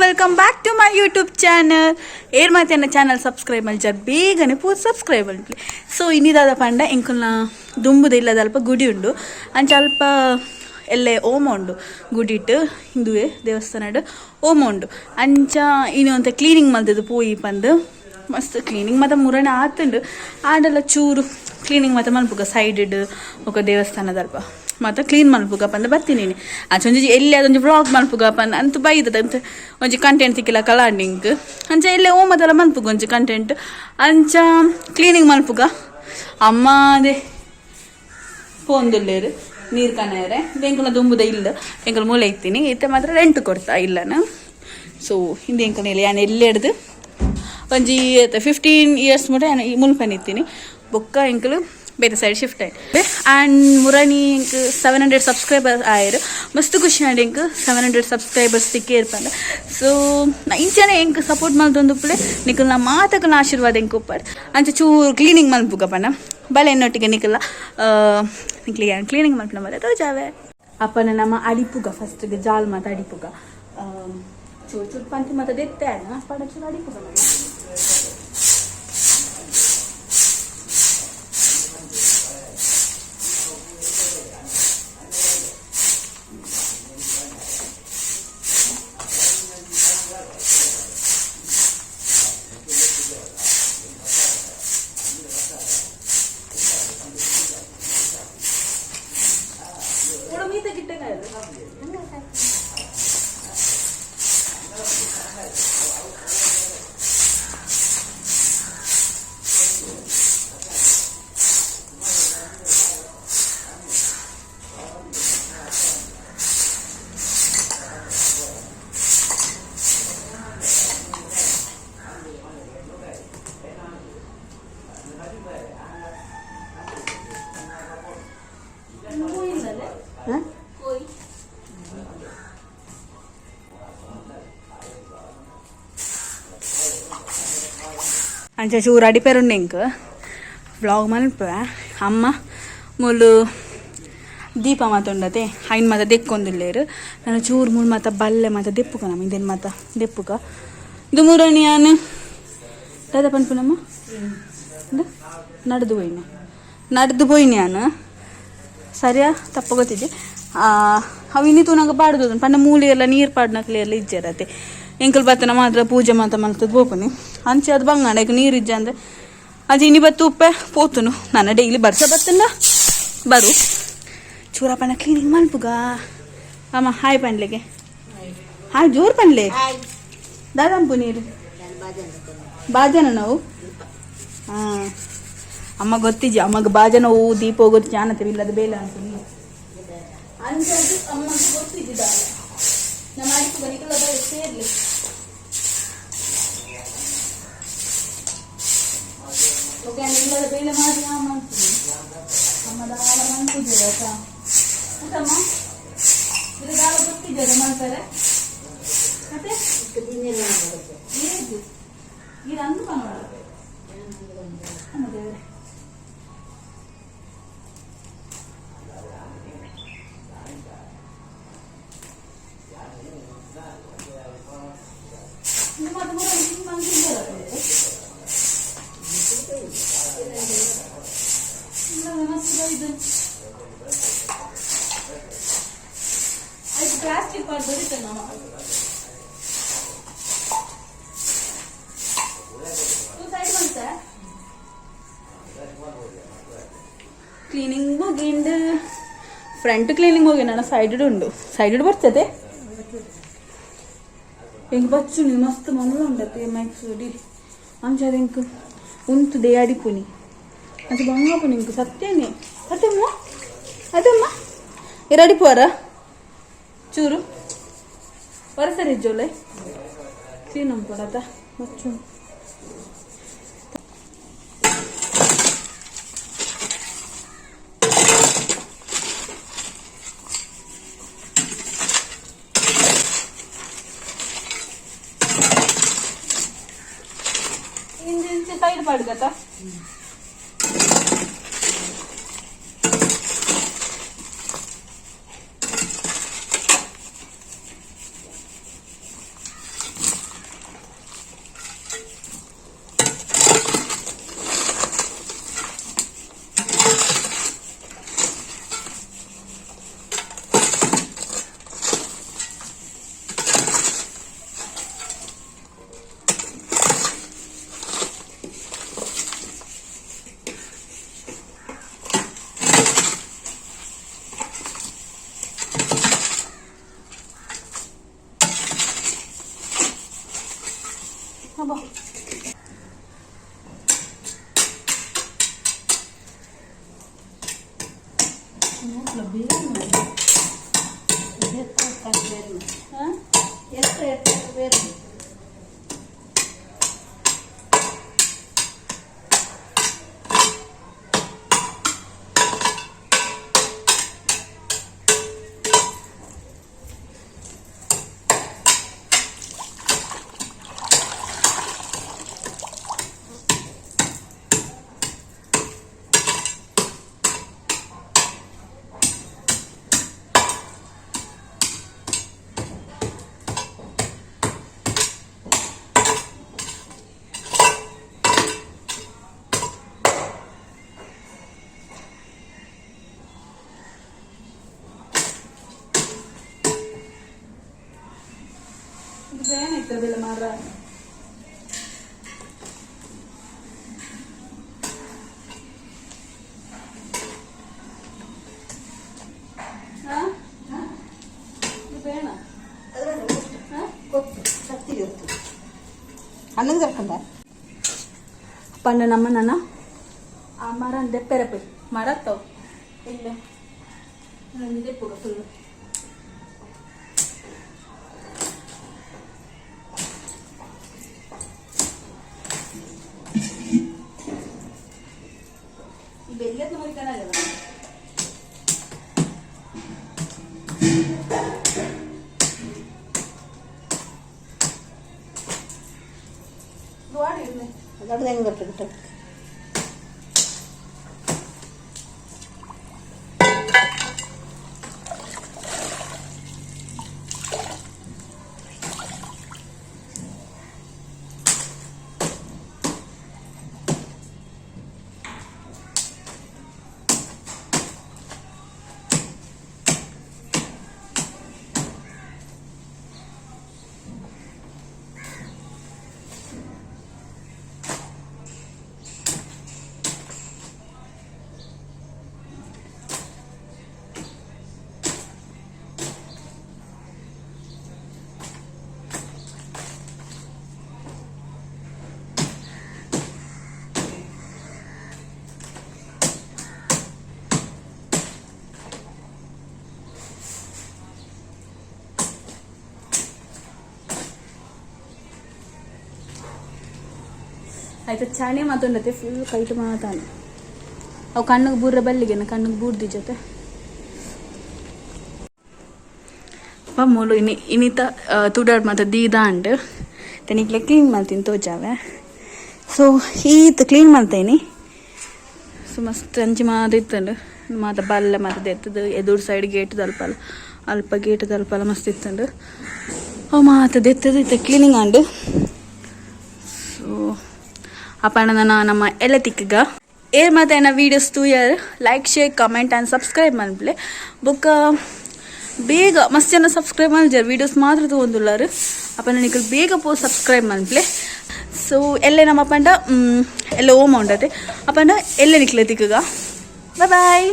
Welcome back to my YouTube channel. ಏರ್ ಮಾತೆನ್ನ channel subscribe ಮಲ್ಜಾರ್ ಬೇಗನೆ ಪೂರ ಸಬ್ಸ್ಕ್ರೈಬ್ ಮಲ್ಪಿ. ಸೊ ಇನ್ನಿದಾದ ಪಂಡ ಎಂಕಲ್ನ ದುಂಬುದ ಇಲ್ಲದ ಅಲ್ಪ ಗುಡಿ ಉಂಡು. ಅಂಚ ಅಲ್ಪ ಎಲ್ಲೆ ಓಮ ಉಂಡು ಗುಡಿಟ್, ಹಿಂದುವೆ ದೇವಸ್ಥಾನಡ್ ಓಮ ಉಂಡು. ಅಂಚ ಇನಿ ಒಂತೆ ಕ್ಲೀನಿಂಗ್ ಮಲ್ತದು ಪೋಯಿ ಪಂದ್. ಮಸ್ತ್ ಕ್ಲೀನಿಂಗ್ ಮಾತ ಮುರಣೆ ಆತುಂಡು, ಆಂಡಲ ಚೂರು ಕ್ಲೀನಿಂಗ್ ಮಾತ ಮಲ್ಪುಗ. ಸೈಡ್ ಬೊಕ ದೇವಸ್ಥಾನದಲ್ಪ ಮಾತ ಕ್ಲೀನ್ ಮಲ್ಪುಗ ಪಂದ್ ಬತ್ತೀನಿ. ಅಂಚ ಒಂಜಿ ಎಲ್ಲಿ ಅದೊಂಜಿ ವ್ಲಾಗ್ ಮಲ್ಪುಗ ಪಂದ್ ಅಂತು ಬೈದದ ಅಂತ ಒಂಜಿ ಕಂಟೆಂಟ್ ತಿಕ್ಕಿಲ್ಲ ಕಲಾಂಡಿಂಗ್. ಅಂಚ ಎಲ್ಲೆ ಓಮದಲ ಮಲ್ಪುಗ ಒಂಜಿ ಕಂಟೆಂಟ್. ಅಂಚ ಕ್ಲೀನಿಂಗ್ ಮಲ್ಪುಗ. ಅಮ್ಮ ಅದೇ ಪೋಂದುಲ್ಲೇರು ನೀರು ಕನೆಯರೆ. ಎಂಕಲ್ನ ದುಂಬುದ ಇಲ್ಲ, ಎಂಕಲ್ ಮೂಲೆ ಇತ್ತೀನಿ. ಇತ್ತೆ ಮಾತ್ರ ರೆಂಟ್ ಕೊಡ್ತಾ ಇಲ್ಲನ. ಸೊ ಹಿಂದೆ ಎಂಕಲ್ನ ಇಲ್ಲ, ಯಾನ್ ಎಲ್ಲೆಡ್ದು ಒಂಜಿ 15 ಇಯರ್ಸ್ ಮುಟ ಯಾನ್ ಈ ಮುಲ್ಪನೆ ಇತ್ತೀನಿ. ಬೊಕ್ಕ ಎಂಕಲು ಬೇತೆ ಸೈಡ್ ಶಿಫ್ಟ್ ಆಯ್ತು. ಆ್ಯಂಡ್ ಮುರಣಿ ಎಂಕ್ 700 ಸಬ್ಸ್ಕ್ರೈಬರ್ ಆಯೆರ್. ಮಸ್ತ್ ಖುಷಿ ಆಂಡ್ ಎಂಕ್ 700 ಸಬ್ಸ್ಕ್ರೈಬರ್ಸ್ ತಿಕ್ಕೇರ್ ಪಂದ್. ಸೊ ಇಂಚನೆ ಎಂಕ್ ಸಪೋರ್ಟ್ ಮಲ್ತೊಂದುಪ್ಪುಲೆ. ನಿಕಲ್ನ ಮಾತಕಲ್ನ ಆಶೀರ್ವಾದ ಎಂಕ್ ಉಪ್ಪಡ್. ಅಂಚ ಚೂರು ಕ್ಲೀನಿಂಗ್ ಮಲ್ಪುಗ ಪಂಡ ಬಲೆ ಎನ್ನೊಟ್ಟಿಗೆ. ನಿಕಲ್ಲ ನಿಕ್ಲಿಗೆ ಕ್ಲೀನಿಂಗ್ ಮಲ್ಪುನ ಬಲೆ ತೋಜಾವೆ. ಅಪ್ಪನ ನಮ್ಮ ಅಡಿಪುಗ ಫಸ್ಟ್ಗೆ ಜಾಲ್ ಮಾತ ಅಡಿಪುಗ. ಚೂರು ಚೂರು ಪಂತಿ ಮಾತ ದೆತ್ತೆ ಅಪ್ಪನ ಚೂರು ಅಡಿಪುಗ ಮಾತ. ಮೀತ ಗಿಟ್ಟಂಗ. ಅಂಚ ಚೂರು ಅಡಿಪೇರುಂಡು ಎಂಕ್ ವ್ಲಾಗ್ ಮಲ್ಪುವೆ. ಅಮ್ಮ ಮೂಲು ದೀಪ ಮಾತ ಉಂಡತೆ, ಐನ್ ಮಾತ ದೆಕ್ಕೊಂದುಲ್ಲೇರು. ನಾನು ಚೂರು ಮೂಲು ಮಾತ ಬಲ್ಲೆ ಮಾತ ದೆಪ್ಪುಗ ನಮ್ಮ ಇಂದೆನ್ ಮಾತ ದೆಪ್ಪುಗ. ಇದು ಮೂರಣಿ ಯಾನ್ ದಾದ ಪನ್ಪುನಮ್ಮ ನಡ್ದು ಪೋಯಿನ, ನಡ್ದು ಪೋಯಿನಿ ಯಾನ್. ಸರಿಯಾ ತಪ್ಪ ಗೊತ್ತಿದ್ದೆ. ಅವು ಇನ್ನಿ ತೂನಗ ಪಾಡ್ದು ಪಂಡ ಮೂಲೆ ಎಲ್ಲ ನೀರು ಪಾಡ್ನಕ್ಲೆ ಎಲ್ಲ ಇಜ್ಜರತೆ. ಎಂಕಲ್ ಬತ್ತನ ಮಾತ್ರ ಪೂಜೆ ಮಾತ ಮಲ್ತದ ಪೋಪುನಿ. ಅಂಚೆ ಅದು ಬಂಗಾಣ ಈಗ ನೀರು ಇಜ್ಜ ಅಂದ್ರೆ. ಅಂಚೆ ಇನಿ ಬತ್ತು ಉಪ್ಪೆ ಪೋತುನು. ನಾನು ಡೈಲಿ ಬರ್ಸ ಬತ್ತಂಡ ಬರು. ಚೂರಪ್ಪನ ಕ್ಲೀನಿಂಗ್ ಮಲ್ಪುಗ. ಅಮ್ಮ, ಹಾಯ್ ಪನ್ಲೆಗೆ, ಹಾಯ್ ಜೋರು ಪನ್ಲೆ. ದಾದಂಪು ನೀರು ಬಾಜನ ನಾವು. ಹಾಂ, ಅಮ್ಮ ಗೊತ್ತಿಜ್ಜಿ. ಅಮ್ಮಗ ಬಾಜನ ಹೂ ದೀಪ ಗೊತ್ತಿ ಜಾನತೆ ಇಲ್ಲದ ಬೇಲೆ ಅನ್ಕೊಂಡು ಅಂಚಾಗಿ ಅಮ್ಮಗೆ ಗೊತ್ತಿದ್ದ ನಮ್ಮ ಅಡಿಪುಗ. ನಿಕಲ ಸೇರ್ಲಿ. ಓಕೆ, ಇಲ್ಲದ ಬೇಲೆ ಮಾಡಿ ಮಾಡ್ತೀನಿ. ಅಮ್ಮ ದಾಲ ಮನ್ಪುಜೆ ಆಯ್ತಮ್ಮ. ಇದು ದಾಲ ಗೊತ್ತಿದ್ಯದ ಮಾಡ್ತಾರೆ. ಮತ್ತೆ ಏದು ಇದು ಅಂದು ಮಾಡೋಣ. ಅಮ್ಮ ದೇವ್ರೆ. ಇದು ಮತ್ತೆ ಮೂರು ಹಿಂಗ್ ಮಂದಿದ್ದಾರೆ. ಇದು ಆಯ್ತು, ಪ್ಲಾಸ್ಟಿಕ್ ಪಾಟ್ ಬರುತ್ತೆ ನಾವು ಸೈಡ್ ಬಂತ. ಕ್ಲೀನಿಂಗ್ ಮುಗಿಂಡ್, ಫ್ರಂಟ್ ಕ್ಲೀನಿಂಗ್ ಹೋಗಿ ನಾನು ಸೈಡ್ ಉಂಡು. ಸೈಡ್ ಬರ್ತದೆ ಎಂಕ್ ಬಚ್ಚುನಿ ಮಸ್ತ್ ಮಂಗಳ ಉಂಡತೆ ಮೈಸೂರಿ. ಅಂಚ ಎಂಕ್ ಉಂತುದೆ ಅಡಿಪುನಿ. ಅಂಚ ಬಂಗಾಪುನಿ ಇಂಕ್ ಸತ್ಯನೇ. ಅತ್ತಮ್ಮ, ಅದಮ್ಮ ಇರ ಅಡಿಪುವಾರ ಚೂರು ವರಸರಿ ಇಜ್ಜೋಲೆ ಕ್ಲೀನ್ ಅನ್ಕೊಡತ್ತ ಬಚ್ಚು. ಇಂಚ ಸೈಡ್ ಪಾಡ್ಗತ್ತ. ಅಬ್ಬಾ. ಹಾ? ಇದು ಏನಾಯ್ತು ಬೆಲ್ಲ ಮಾರ? ಹಾ? ಇದು ಬೇಡ. ಹಾ? ಅಣ್ಣಗೆ ತರ್ಕಂಡ. ಪಂಡ ನಮ್ಮ ನನ್ನ ಆ ಮರ ದೆಪ್ಪೆರೆ ಪೋಯ್ ಮರತ್ತೋ ಇಲ್ಲ ನಂಗೆ ದೆಪ್ಪುಗ ಫುಲ್. ಈ ಬೆಲ್ಲದ ಮುರಿಕನಾಗಲ್ಲ. അതവിടെ ഞങ്ങൾ തൊട്ട്. ಆಯ್ತು, ಚಣೆ ಮಾತುಂಡತೆ ಫುಲ್ ಕೈಟ್ ಮಾತಾನೆ. ಅವು ಕಣ್ಣಿಗೆ ಬೂರ್ರ ಬಲ್ಲಿಗೆನ ಕಣ್ಣಿಗೆ ಬೂರ್ದಿ ಜೊತೆ ಮೂಲು ಇನಿ ಇನ್ನಿತ ತುಡಾಡ್ ಮಾತ ದೀದಾಂಡ್ ತನಿಕ್ಲೆ ಕ್ಲೀನ್ ಮಾಡ್ತೀನಿ ತೋಜಾವೆ. ಸೊ ಈತ ಕ್ಲೀನ್ ಮಾಡ್ತೇನೆ. ಸೊ ಮಸ್ತ್ ಅಂಚಿ ಮಾತ ಇತ್ತಂಡು ಮಾತ ಬಲ್ಲೆ ಮಾತ ಎತ್ತದು ಎದುರು ಸೈಡ್ ಗೇಟ್ ದಲ್ಪಲ ಅಲ್ಪ ಗೇಟ್ ದಲ್ಪಲ ಮಸ್ತ್ ಇತ್ತಂಡು. ಅವು ಮಾತ ದೆತ್ತದು ಇತ್ತ ಕ್ಲೀನಿಂಗ್ ಆಂಡ್. ಸೊ ಅಪ್ಪಣ್ಣ ನನ್ನ ನಮ್ಮ ಎಲ್ಲ ತಿಕ್ಕಗ ಏರ್ ಮಾತ ಏನ ವೀಡಿಯೋಸ್ ತೂಯರ್ like, share, comment and subscribe ಮನ್ಪ್ಲೆ. ಬೊಕ್ಕ ಬೇಗ ಮಸ್ತ್ ಜನ ಸಬ್ಸ್ಕ್ರೈಬ್ ಮಲ್ಜರ್, ವೀಡಿಯೋಸ್ ಮಾತ್ರ ತಗೊಂಡುಲ್ಲಾರು. ಅಪ್ಪ ನನಗೆ ಬೇಗ ಪೋ ಸಬ್ಸ್ಕ್ರೈಬ್ ಮನ್ಪ್ಲೆ. ಸೊ ಎಲ್ಲೆ ನಮ್ಮ ಪಂಡ ಎಲ್ಲ ಓಮ ಉಂಡತೆ ಅಪ್ಪಂಡ ಎಲ್ಲೆ ನಿಕ್ಲೆ ತಿಕ್ಕಗ. Boy boy.